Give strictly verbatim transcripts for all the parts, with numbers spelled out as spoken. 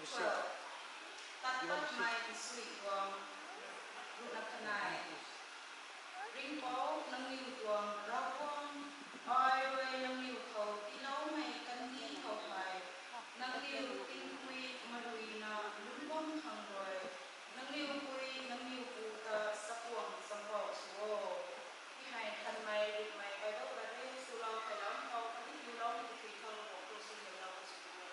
Tat patmei nsui tuang ruhna kanei. Ringhpouc nangniw tuang Ravguangc, ai rui nangniw khou tiiloumei kandih khou hei, nangniw tingpui maruina lungc bam khang rui, nangniw pui nangniw pu ta chakhwang champouh sw o. Mi hei nthanmei ruhmei Bible lat e. Swlou kailam khou kandih tiiloumei tei khou Ravguangc khou sw lou sw o.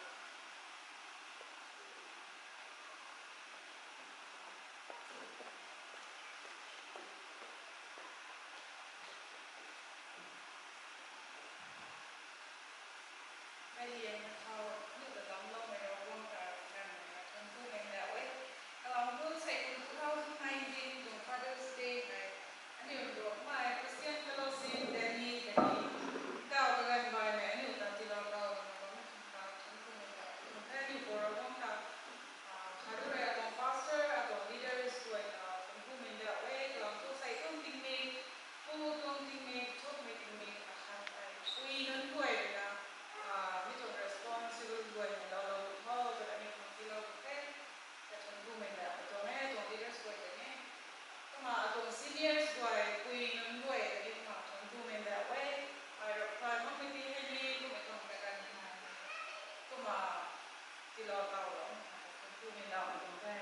Mei liangna khou aniu ta damcloumei Ravguangc ta ganvna thuanckumei ndauh e. Kalam thu sei kum two thousand nineteen tuang Father's Day hei aniu ruhmei Christian Fellowship Delhi tei ni, ndauh kaganv baihmei aniu ta tiilou taw twna bam khang ta thuanckumei ndauh e. Kum the aniu Pu Ravguangc ta, khat tu rui atuang pastor, atuang leaders guay ta thuanckumei ndauh e. Kalam thu sei tuang tingmik, pu tuang tingmik, thukmei tingmik akhat tei pui nunc guay ruina, mi tuang responsible guay hei loulou tho twna aniu khang tiilou the. Katuang bumei ta atuang e, atuang leaders guay tei ni. Kumna atuang seniors guay, pui nunc guay tei ni kumna thuanckumei ndauh e. Ai rap kha makmei ti hei ni kumna tuang kaganv ni. Kumna tiilou taw lou, thuanckumei ndauh tuang the.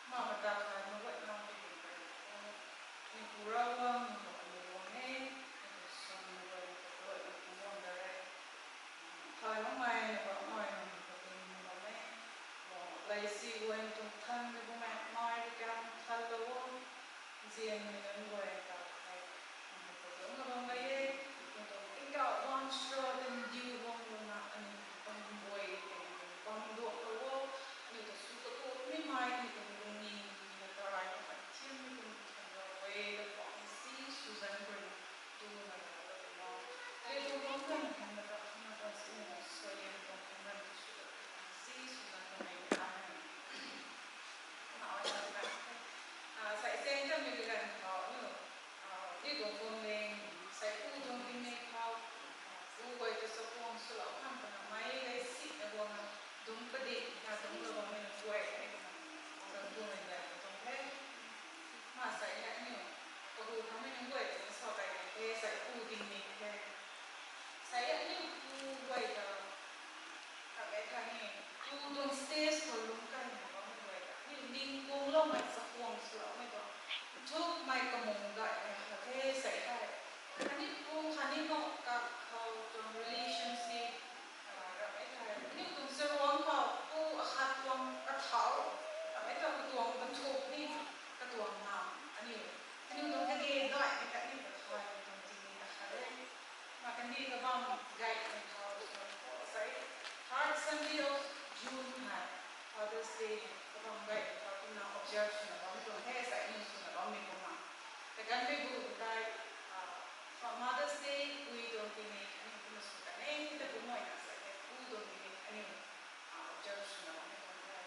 Kumna mata khat na guayna pui tuang tei. Ni Pu Ravguangc, ni khou aniu guang e, ni khou swan guay, ni khou guay, ni khou guang da re. Thay makmei, ni khou makmei, ni khou tin ni bam e. Leisi guay ni tuang than ni bam e, mei rui kan thanlou o. Nzianmei nunc guay ta hei, ni khou dungc na bam e. Ni tuang tingkauh baanchara tei ndiu guang lana, aniu tuang guay tei bam duaklou o. Aniu ta sw katuakmei mei, aniu tuang lungning, aniu ta rai tuang athiammei tuang thanlou e, ta pang si swzan rui na, tu na lou ta tuang o. Aniu tuang bam kan kan na ta, na ta si na ta, suaihiam tuang kan kan ta sw katuak si swzan rui na, amen. Kumna ai sa kan the. Sei sen kanmei kaganv khou aniu, ni tuang phone leng, sei pu tuang tingmik khou, pu guay ta chakhwang swlou khang twna mei leisi na guangna, dungc padik na dungclou bammei nunc guay tei ni kumna thuanckumei ndauh tuang the. Kumna sei hei aniu, kahu thaumei nunc guay tei ni sa kai the, sei pu tingmik the. Sei aniu pu guay ta, ta kei kha ni, pu tuang stage khou lungc kaina bammei guay ta, aniu ning kuangloumei chakhwang swloumei tuang, nthukmei kamung gaymei kha the sei hei. Khatni pu khatni na kakhou tuang relationship, rap e thei, aniu tuang charuangc khou pu akhat tuang kathau, rap e thei katuang banthuk ni, katuang na, aniu, aniu tuang kage gaymei ta aniu ta khay tuang tingmik ta khat e. Kumna kandih kabam gaymei khou, sei, third Sunday of June hei, Father's Day hei, kabam gaymei khou kumna observe swna bammei tuang the, sei aniu swna bammei kumna. Kaganvmei bu tei, Mother's Day, pui tuang tingmik aniu kumna sw kan e, ta kumna na sei hei, pu tuang tingmik aniu, observe swna bammei tuang the.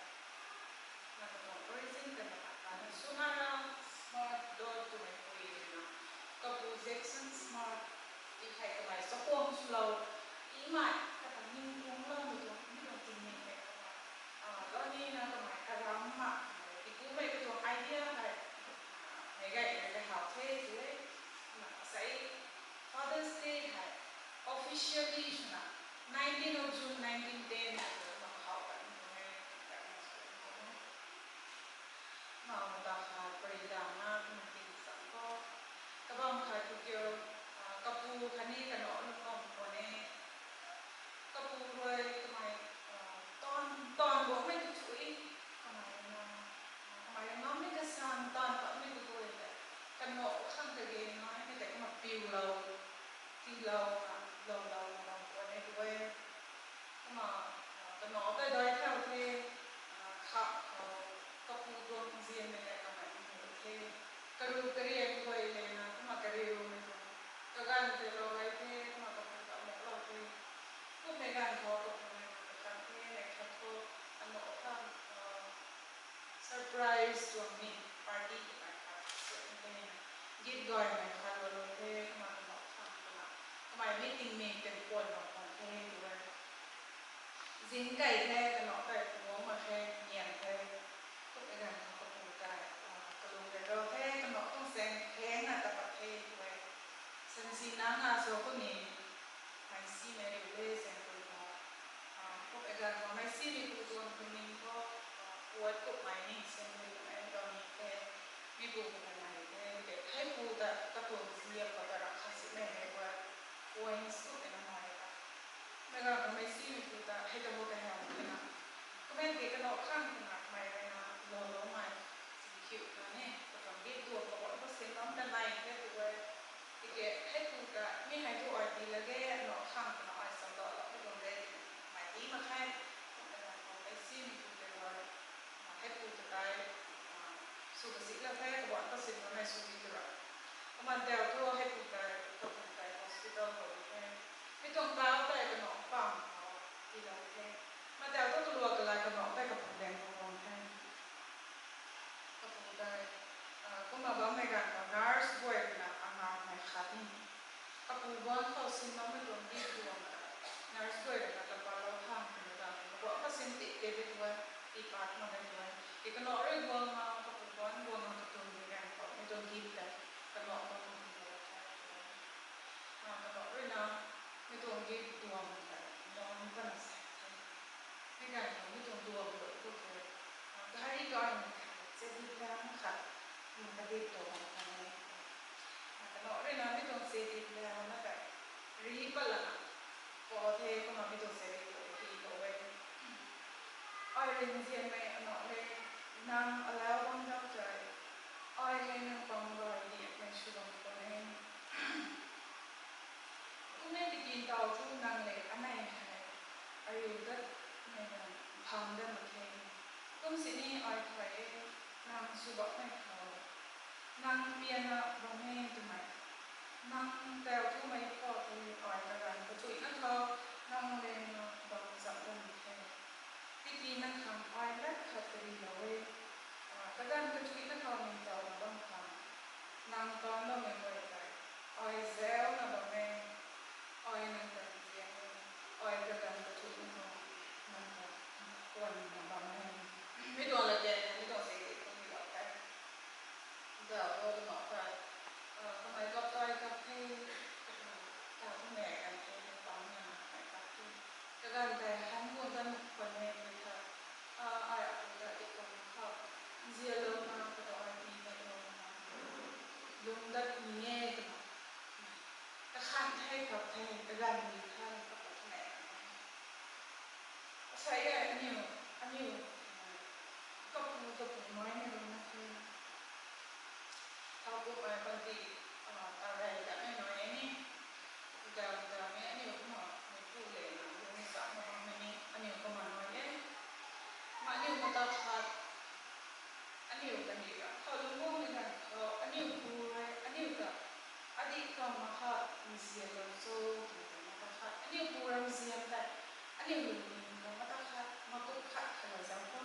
Na katuang origin ta na ta kani Sonara Smart Dodd twmei pui rui na, kapu Jackson Smart ti hei kamei chakhwang swlou, imei kata ning kuangloumei tuang, mi tuang tingmik hei kamei, lani na kamei karam ma, tikumei katuang idea hei, meic gaymei kahau the tw e. Kumna sei Father's Day hei officially swna nineteen of June nineteen ten hei kumna kahau kan tuang e, kan tuang e. Kumna mata khat pary dana kumna tingcham khou, kabam khat thu kiu, kapu khatni kanac lungc bam khwan e. Kapu rui kamei, taanv, taanv guangmei kathui, kamei rui na, kamei rui ngammei kasan taanv patmei kaguay tei, kanac khang kage naimei tei kumna piulou, tiilou na, loulou na bam khwan e tw e. Kumna, kanac tei dai thau the, kha khou, kapu tuang nzianmei tei kamei mu the. Karu karian guay lena, kumna kariumei tuang, kaganv tei lou gay the, kumna kapu ta muklou the. Kummei ganv khou kapumei kakan the, nei khat thu, anac khang, surprise tuang ni, party twmei khat, suan the, git gaymei khat lou lou the, kumna anac khang kumna, kamei meeting ni ten puan bam khwan the tw e. Zin kai the, kanow tei puang mak khe, nian the. Kum e ganv khou kapu tei, ah, kalung rey rou the, kanow tuang sang thengna ta pat the, twe. Sensi nang a so kuni, mei simei riu le, sang tui khou. Ah, kum e ganv khou mei simei pu tuang tuning khou, ah, puat kummei ni, sang tui kummei rou ni the, mi pu kummei nai the, ke, hei pu ta, katuang ziap khou ta rak khat simei hei puat, points kum e na nai ta. Mei ganv khou mei simei pu ta, hei ta ho ta hei mak na. Kummei ke kanow khang twna mei rui na, lou loumei, zin khiu na ni, katuang git duam kabuan kasin bam ta nai the twe. Tiki hei pu ta, mi hei thu ai tii lage, kanow khang twna ai sam dau lou, mi tuang de, mei tii mak khe, kum e ganv khou mei simei pu tei rui, ah, hei pu ta tei, ah, sw kasi lou the, kabuan kasin bammei sw di tw ra. Kumna tau thu hei pu tei, kapu tei hospital khou di the. Mi tuang tau tei kanow pam khou tiilou the. Kumna tau thu kalua kalai kanow tei kapu daeng khou guang the. Kapu tei, ah, kumna bammei ganv khou nurse guay rui na angaumei khat ni. Kapu guang khou sin bammei tuang di duam ta. Nurse guay rui na kapat lou khang twna ta. Kabuan kasin ti te di twe, ti pat mak de twe. Ti kanow rui guang na, kapu guang guang na katuang di ganv khou, mi tuang di tei, kanow guang na katuang di tei. Ah, kanow rui na, mi tuang di duam tei, duam pana sa the. Mi ganv khou mi tuang duam lou tu the. Ah, gari kai na the, che di lang khat, mi kadip tuang bam kha ne. Ah, kanow rui na mi tuang che di lang na tei, ri pat lana, kou the, kumna mi tuang che di tuang di kou e. Ai rinzianmei anow le, nang alau bam dam tei, ai hei nang pam gay diakmei sw bam khwan e. Kum e tiki ntaw thu nang le anei hei, ariu datmei ganv pham dat mak khe. Kum sini ai thay e, nang sw bakmei khou, nang pianna bam e twmei, nang tau thumei khou tei ai kaganv kachuina khou, nang lena bam zam dat mak khe. Tiki nang khang ai lat khat karilou e, ah, kaganv kachuina khou ningtowna bam khang, nang taanv bammei guay tei, ai zauna bam e, ai nang ta nzian e, ai kaganv kachuina khou, nang ta kuanna bam e. Mi tuang latkaeng, mi tuang se, mi tuang lou the. Zau khou kanow tei, ah, kamei kap tei kap the, ta kamei kan the, pam na kamei kap the. Kaganv tei han guang tan khwan e tei tha, ah, ai apu ta ti tuang khou, nzianlouna, kata ai pi kalouna, lung dat ni e twna. Kakhan the, kap the, kaganv ni tha, kapu kamei kan the. Asei e aniu, aniu, kapu, kapu naimei lung na the. Thau kummei panty, ah, tarey ta nai nai e ni. Dam dam e aniu kumna, meipu le na, lung sa na bammei ni, aniu kumna nai e. Ma aniu mata khat, aniu kandih ram khou lungc guangmei ganv khou, aniu pu rui, aniu ta, adih khou ma khat nzianlou cho, twna mata khat, aniu pu ram nzian tei, aniu lungning khou mata khat, makup khat khalou zam khou.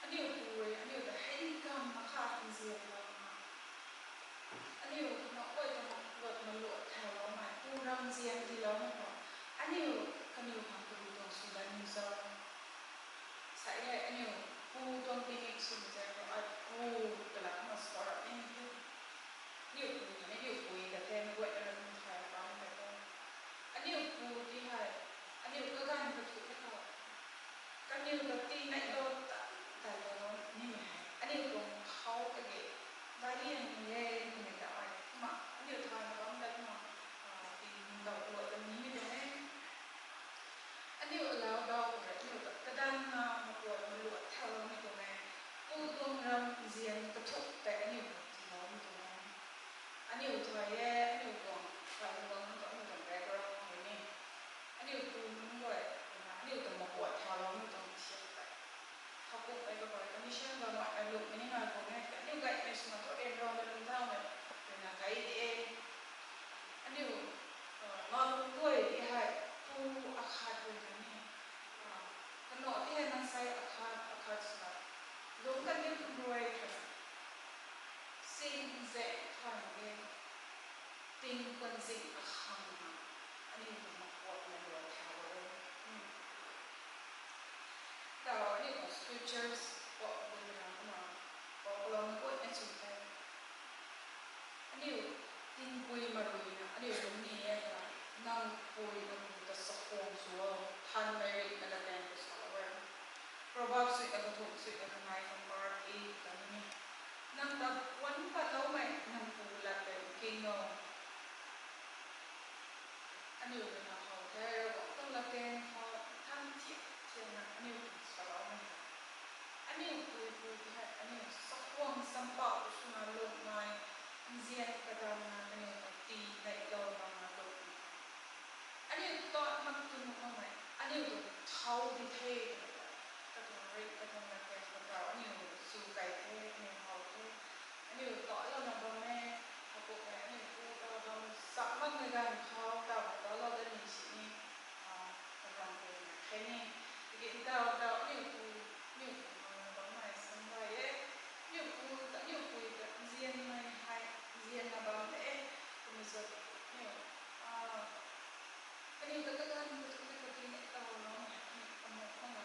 Aniu pu rui, aniu ta hei kam makha nzianlou na. Aniu kanow guay ta makuat maluat thauloumei, pu ram nzian tiiloumei khou, aniu kaniw khang karu tuang sw dat ni cho. Sa hei aniu pu tuang tingmik sw zat khou, ai pu, twna kumna sa rap ni the. Aniu pu ta ni, aniu pui ta the, meic guayna rui kum thay bam tei tho. Aniu pu ti hei, aniu kaganv kathuina khou, kaniw ta tineihlou ta, tailou nimei hei, aniu tuang khou kage, daic liang ni e, twmei ta ai kumna, aniu thayna bam tei kumna, ah, ti ntaw luat ta nimei tuang e. Aniu alau dau khou rui, aniu ta kadanna makuat maluat thauloumei tuang e. Pu tuang ram nzian kathuk tei aniu khou tiiloumei tuang e. Aniu thay e, aniu tuang, thay tuang, aniu tuang background hei ni. Aniu pu nunc guay, aniu ta makuat thauloumei tuang siam tei. Thowkumhmei kaguay, commission kaguay, alumei ni nai khou e, aniu gaymei swna thu ryanramei lungc thaumei, ruina kai di e. Aniu, ah, nganv guay ti hei, pu akhat rui na ni, ah, kanow ti hei nang sei akhat, akhat swna, lungc kan ni kum rui twna. Ting zek khang e, ting kuan zing akhang na, aniu ta makuak na lua thau e. Tau aniu ta scriptures kuak bui na kumna, kuak lou na kuak na chum the. Aniu tingpui marui na, aniu lungc ni e ta, nang pui nang ta sakhwang sw o, thanmei ri na latang ta sa o. Proverbs sui ta kathumh sui ta kanei khang par e ta ni. Nang ta puan patloumei nang pu lat tei king o. Aniu rui na how the, Ravguangc tuang latang khou than thiak thiak na aniu khang saloumei. Aniu pui pui the, aniu sakhwang sampauh swna lungmei, nzian kadamna kaniw ta tii neihlou bamna lungmei. Aniu tat mak tu nuh makmei, aniu tuang thau di the twna ta, katuang ri, katuang latang khou tau aniu sw kai the, aniu how the. Aniu talouna bam e, kapu e, aniu pu ta bam sak makmei ganv khou tau talou da ni sini, a, kaganv pui na the ni. Tiki tau tau aniu pu, aniu pu na bam hei sam gay e. Aniu pu ta, aniu pui ta nzianmei hei, nzianna bam de e. Kumna sa aniu, a, kaniw ta kaganv katuina katuina talouna hei, aniu amuh makna,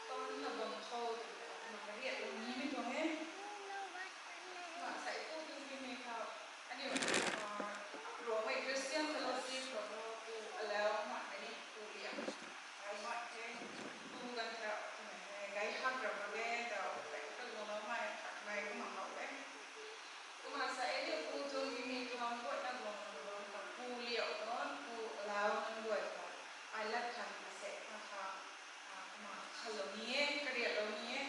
tanna bam khou twna, kumna kariaklou nimei tuang e. Kumna sa e pu tu nimei khou, aniu, a, Rongmei Christian Fellowship khou pu alau mak kani pu liak. Ai mak the, pu ganv ta kumna hei, gay hak ram mak e, tau, gay hak lou makmei, hak nai kumna how e. Kumna sa e aniu pu tuang mimi tuang guayna guang tuang ta pu liak tuang, pu alau nunc guay ta, ai lat khang asek na kha, a, kumna khalou ni e, kariaklou ni e.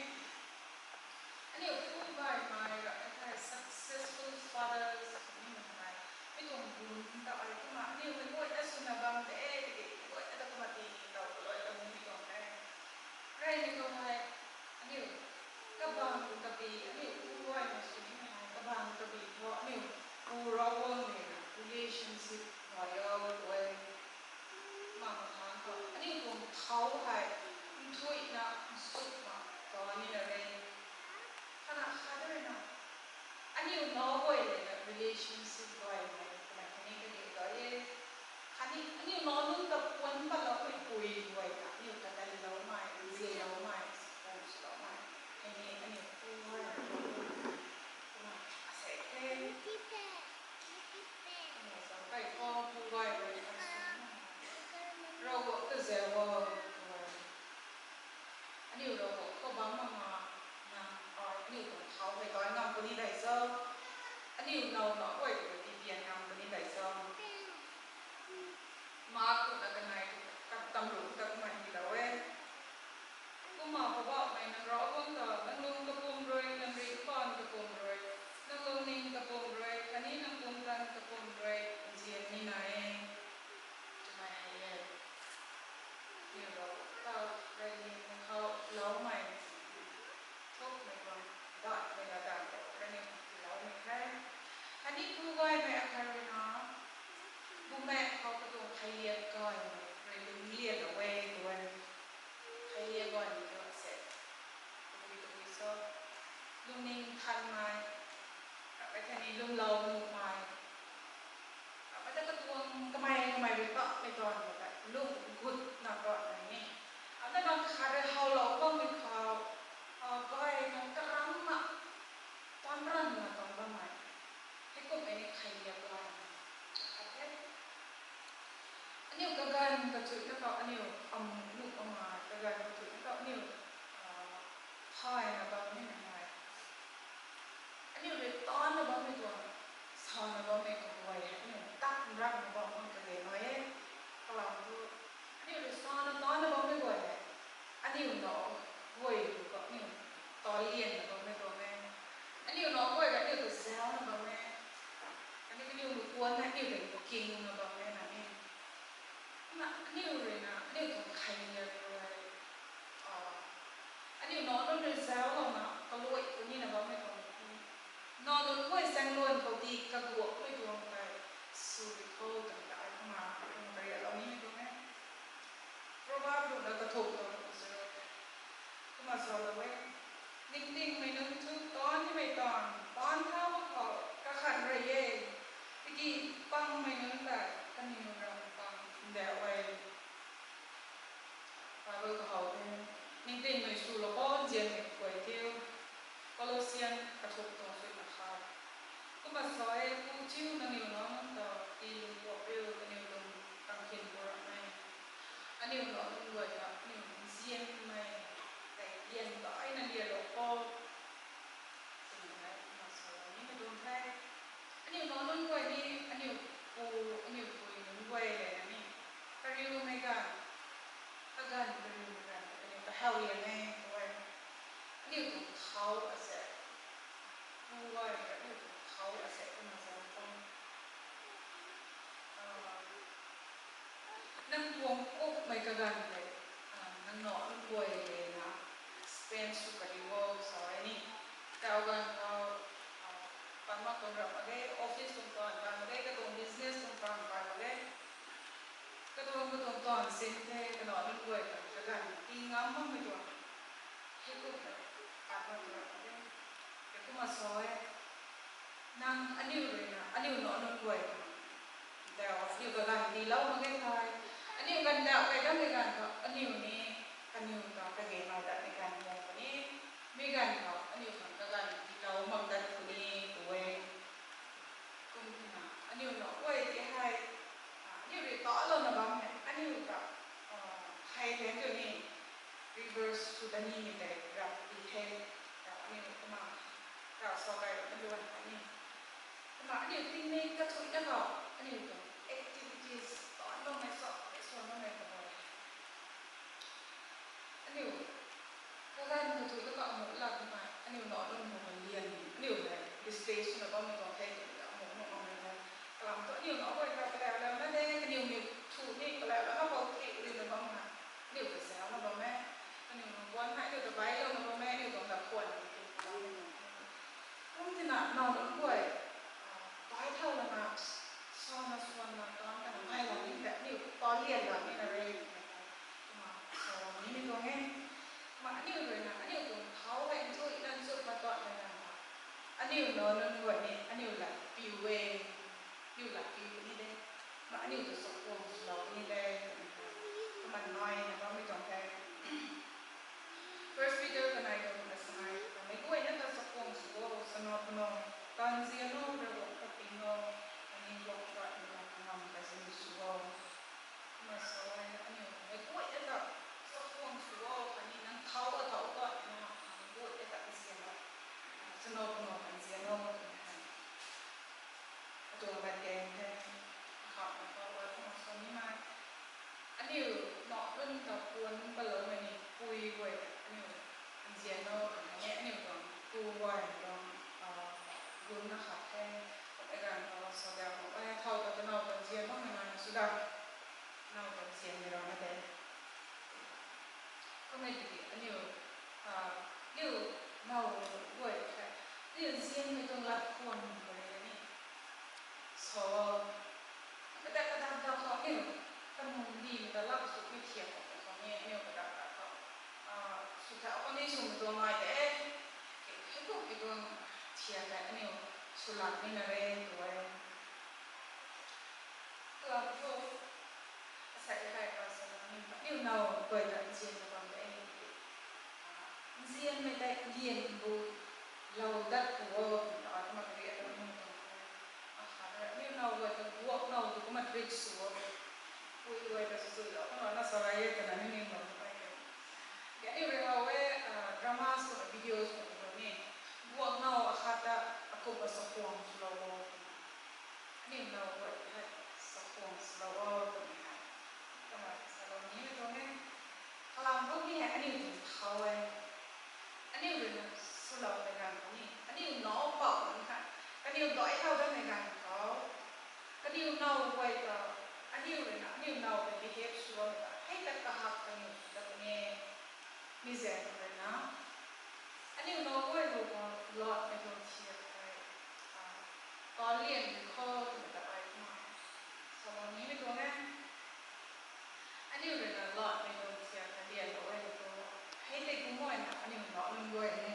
Aniu pu gaymei ra, a, successful fathers ni mak hei, mi tuang gun ta ai kumna aniu mei guayna swna bam de e, tiki mei guayna ta kumna ti tau kaloi lou ni tuang e. Rey ni tuang hei, aniu kabang kabi, aniu pu gaymei sw nimei hei, kabang kabi thu aniu pu Ravguangc le na relationship loyal way. Mak khang khou aniu tuang thau hei nthuihna nsukna ta nina re. Khana khat rui na, aniu nac guay le na relationship guay hei kumna khatni kaniw ta e. Khatni aniu nac nunc ta puan patloumei pui guay ta aniu ta tanloumei, nzianloumei, support swloumei. Hei ni aniu pu guay kumna asek the. Aniu sa kai khou pu guay rui na sa, Ravguangc ta zau o, pu guay. Aniu Ravguangc khou bam mak na, na, a, aniu tuang thau hei ta ngam puni dei cho. Aniu nac nac guay ta tipian ngam puni dei cho. Ma kumna kanei, ka, tamru ta kumna hilou e. Kumna Poubauhmei nang Ravguangc ta, nang lung kapwm rui, nang ringcpaan kapwm rui, nang lungning kapwm rui, khatni nang pumtan kapwm rui nzian ni na e, twmei hei e. Aniu Ravguangc ta reyliangmei khou loumei, thukmei tuang, datmei latdanv khou reyliang tiiloumei the. Khatni pu gaymei akhat rui na, bumaengh khou katuang kheiliak gaymei rui lungc lianlou e tu e. Kheiliak gaymei tu ase, tabui tabui cho, lungning nthanmei, rammei khatni lwmlou nuhmei, rammei ta katuang kamei kamei rui patmei tuang ta lung gutna patmei ni. Amna nang khat rui howlou bammei khou, a, gay nang karamna, tan ranna tan bammei. Heikumhmei ni kheiliak gaymei khat the. Aniu kaganv kachuina khou aniu amuh nuh ama kaganv kachuina khou aniu, a, phayna bam ni nai. Aniu rui tanna bammei tuang, sana bammei kaguay hei aniu tak nrakna bam khang kage nai e. Kalam thu, aniu rui sana tanna bammei guay hei aniu nac guay tu khou aniu ta lianna bammei tuang e. Aniu nac guay rui aniu ta zauna bam e. Khatni kaniw mei puanna aniu ta kingna bam e na ni. Kumna aniu rui na aniu tuang kheiliak rui, a, aniu nac nunc rui zaulouna kaluai tu nina bammei tuang, nac nunc guay zaengluan khou di kaguakmei tuang tei sw di kho twmei ta ai kumna, kumna kariaklou nimei tuang e. Proverb ruhna kathumh tuang sw rui kumna salou e. Ningtingmei nunc thu taanv nimei taanv, paan thau mak khou Pangmei nunc ta kaniw ram pang nda e. Bible kahaw the. Ningtingmei swlou khou nzianmei guay thiu. Colossian kathumh tuang suina khat. Kumna sa e, Pu thiu nangniw nac nunc ta tii lung kuak riu, kaniw lung tang khin ku ram e. Aniu nac nunc guay ta aniu nzianmei tei lian daina lialou khou. Sini hei kumna salou nimei tuang the. Aniu nac nunc guay ni, aniu pu, aniu pui nunc guay le na ni, kariumei ganv, kaganv kariumei ganv, aniu kahaw lian e, tu e. Aniu tuang thau asaekc, pu guay, aniu tuang thau asaekc kumna zauc khou, nang tuang kumhmei kaganv tei, nang nac nunc guay le na spend sw kariu o, sa e ni. Tau ganv khou, pan mak tuang ram mak ge, office tuang taanv pan mak ge, katuang business tuang taanv pan mak ge, katuang katuang taanv sin the, kanac nunc guay ta kaganv tii ngam makmei tuang. Hei kumna, pan mak tuang mak ge. Hei kumna sa e, nang aniu rui na, aniu nac nunc guay ta, aniu kaganv tiilou mak ge thei, aniu ganvdauh key dammei ganv khou aniu ni, kaniw ta kage nai datmei ganv guang puni, mi ganv khou aniu khang kaganv tiilou mak dat puni, tu e. Kum tina, aniu nac guay ti hei, aniu rui talouna bam hei, aniu ta, hei tei aniu ni, reverse sw dat nimei tei rap di the, ta aniu kumna, ta sa kay rap na luan kha ni. Kumna aniu tingmei kathuicna khou, aniu tuang activities, taanv bammei sa, swan bammei khou, aniu kaganv kathuicna khou amuh lak twmei, aniu nac nunc khou lian, aniu hei display swna bammei tuang the, twmei ta amuh nuh makmei the. Kalam thu aniu nac guay ta kalaulouna de, kaniw ni thu ni kalaulouna bou thi rina bam hei, aniu ta zauna bam e, kaniw nunc guan hei aniu ta bailouna bam e, aniu tuang ta khwan ni ti. Kum tina nac nunc guay, bai thau lana, sana swanna taanv kana ngai la ni ta, aniu ta lian la ni na re, kumna salou nimei tuang e. Kumna aniu rui na, aniu tuang thau hei nthuihna nchumhna tuanmei ganv khou, aniu nac nunc guay ni, aniu lat piu e, aniu lat piu ni de, kumna aniu ta chakhwang swlou ni de, kumna naina bammei tuang the. First Peter kanei tuang na sanei, meic guayna ta chakhwang sw o, sana pano, tanzian o, Ravguangc kaping o, khatni guang ta nang ta ngam kazin sw o. Kumna sa e, aniu meic guayna ta chakhwang sw o, khatni nang thau a thau ta nang meic guayna ta nzian o, sana pano tanzian o, twmei hei. Atuang lat keng the, akhatna khou kumna sa nimei. Aniu nac nunc ta puan paloumei ni pui guay ta aniu nzian o, khatni aniu tuang pu guay tuang, gunna khat the, kummei ganv khou sa dau mak e, thau ta kanow ta nzian makmei nai na sw da, kanow ta nzianmei rana de. Kummei tiki aniu, aniu nac guay the, aniu nzianmei tuang lat khwan guay ni, so, kadak kadak da khou aniu, tamun di ta lak sw mi thiak khou khou ni aniu kadak kadak khou, sw thau khou ni swmei tuang nai de, hei kummei tuang thiak tei aniu swlak ni na re tu e. Kalam thu, asei hei, a, sa ni, aniu nac guay ta nzianna bam de, nzianmei tei lian bu lou dat pu o, twna kumna kariak aniu tuang the. Akhat aniu nac guay ta guak nac tu kumna treat sw o, pui guay ta swlou kumna na sa e twna ni ning bam e. Aniu rui how e, dramas kumna videos kumna ni, guak nac akhat ta akumhna chakhwang swlou o, aniu nac guay hei chakhwang swlou o twmei hei, kumna salou nimei tuang e. Kalam thu mi hei aniu tuang thau e. Aniu rui na swloumei ganv khou ni, aniu nac pou nunc hei, kaniw dai thau datmei ganv khou, kaniw nac guay ta, aniu rui na aniu nac ta behave swmei ta hei ta kahak kaniw sw dat puni e. Mi zaeng rui na, aniu nac guay rui khou latmei tuang thiak hei, kalian rui khou twmei ta ai kumna salou nimei tuang e. Aniu rui na latmei tuang thiak ta lianlou e tu, hei tei kumna na aniu nac nunc guay ni,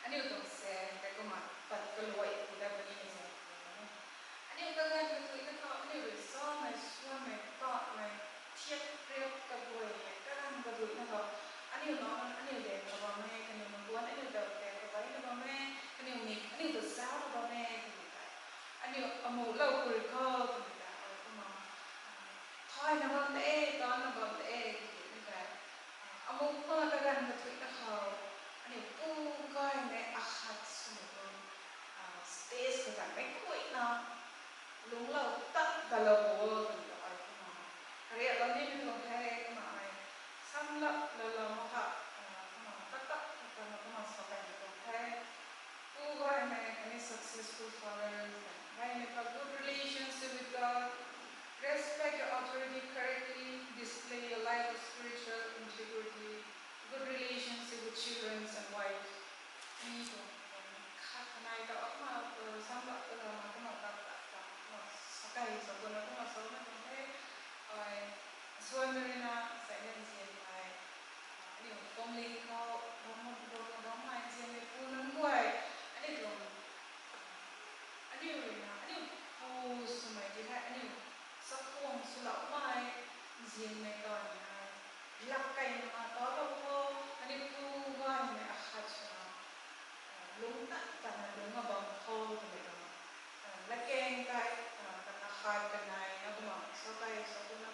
aniu tuang se tei kumna pat kaluai pu dat puni e zaeng rui na, aniu Kaganv kathuicna khou aniu rui samei, suanmei, patmei, thiak riak kaguay hei kaganv kathuicna khou aniu nac, aniu deng khou bam e, kaniw maguan, aniu dau deng khou baina bam e, kaniw mik, aniu ta zaucna bam e twmei tei, aniu amuh lou puri khou twmei tei ai kumna thayna bam de, taanna bam de, tiki mi tei amuh kumna kaganv kathuicna khou aniu pu gaymei akhat swmei tuang stage khou tei meic kuayna lungclou tat talou bo twmei ta ai kumna kariaklou nimei tuang the. Kumna ai samlap lou lou mak kha, kumna tat tat tat tatna kumna sa kaymei tuang the. Pu gaymei khatni successful father, gaymei kha good relationship with God, respect your authority, correctly display your life of spiritual integrity, good relationship with children and wife. Mi tuang khat kanei ta kumna samlap ta lana kumna tat tat ta kumna sa kay sa kumna kumna samei tuang the. Ai suanmei ruina sailan nzianmei, aniu family khou bam bam bam bammei nzianmei pu nunc guay, aniu tuang aniu ruina aniu pu swmei ti hei aniu chakhwang swloumei nzianmei taanv hei lak keyna talou khou, aniu pu gaymei akhat swna lungc tat tatna lungc a bam khou twmei tuang latkaeng tei, akhat kanei na kumna sa kay sa kumna